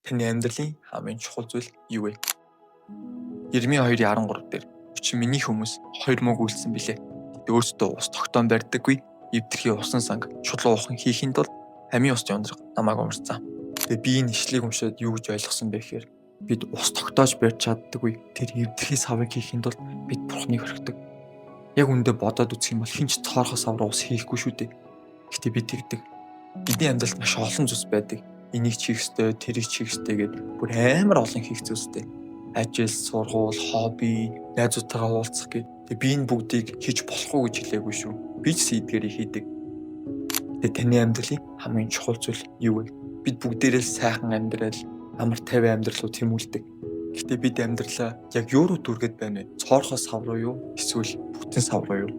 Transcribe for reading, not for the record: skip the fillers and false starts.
Таны амьдралын хамгийн чухал зүйл юу вэ? Ермийн 2:13 дээр "Учир миний хүмүүс хоёр мөг үйлсэн билээ. Тэд өөрсдөө ус тогтоон барьдаггүй. Эвдэрхий усан санг чулуу ухан хийхийн тулд амийн ус ундрах намайг умарцсан." Тэгээ би энэ ишлэгийг уншаад юу гэж ойлгосон бэ гэхээр бид ус тогтоож барьж чаддаггүй. Тэр эвдэрхий савыг хийхийн тулд бид Бурхныг орхидог. Яг үндэ бодоод үзэх юм бол хэн ч цоорхоо сав руу ус хийхгүй шүү дээ. Гэхдээ бид тэгдэг. Бидний амьдралд маш олон зүйлс байдаг. Энийг ч хийх ёстой, тэрийг ч хийх ёстой гэд бүр амар олон хийх зүйлстэй. Ажил, сургууль, хобби, найзуудтайгаа уулзах гэд. Тэгээ би энэ бүгдийг хийж болохгүй гэж хэлээгүй шүү. Би ч эдгээрийг хийдэг. Тэгээ таны амьдралын хамгийн чухал зүйл юу вэ? Бид бүгдээрээ л сайхан амьдрал, амар тайван амьдрал руу тэмүүлдэг. Гэхдээ бид амьдралаа яг юу руу дүүргээд байна вэ? Цоорхоо сав руу юу? Эсвэл бүтэн сав руу юу?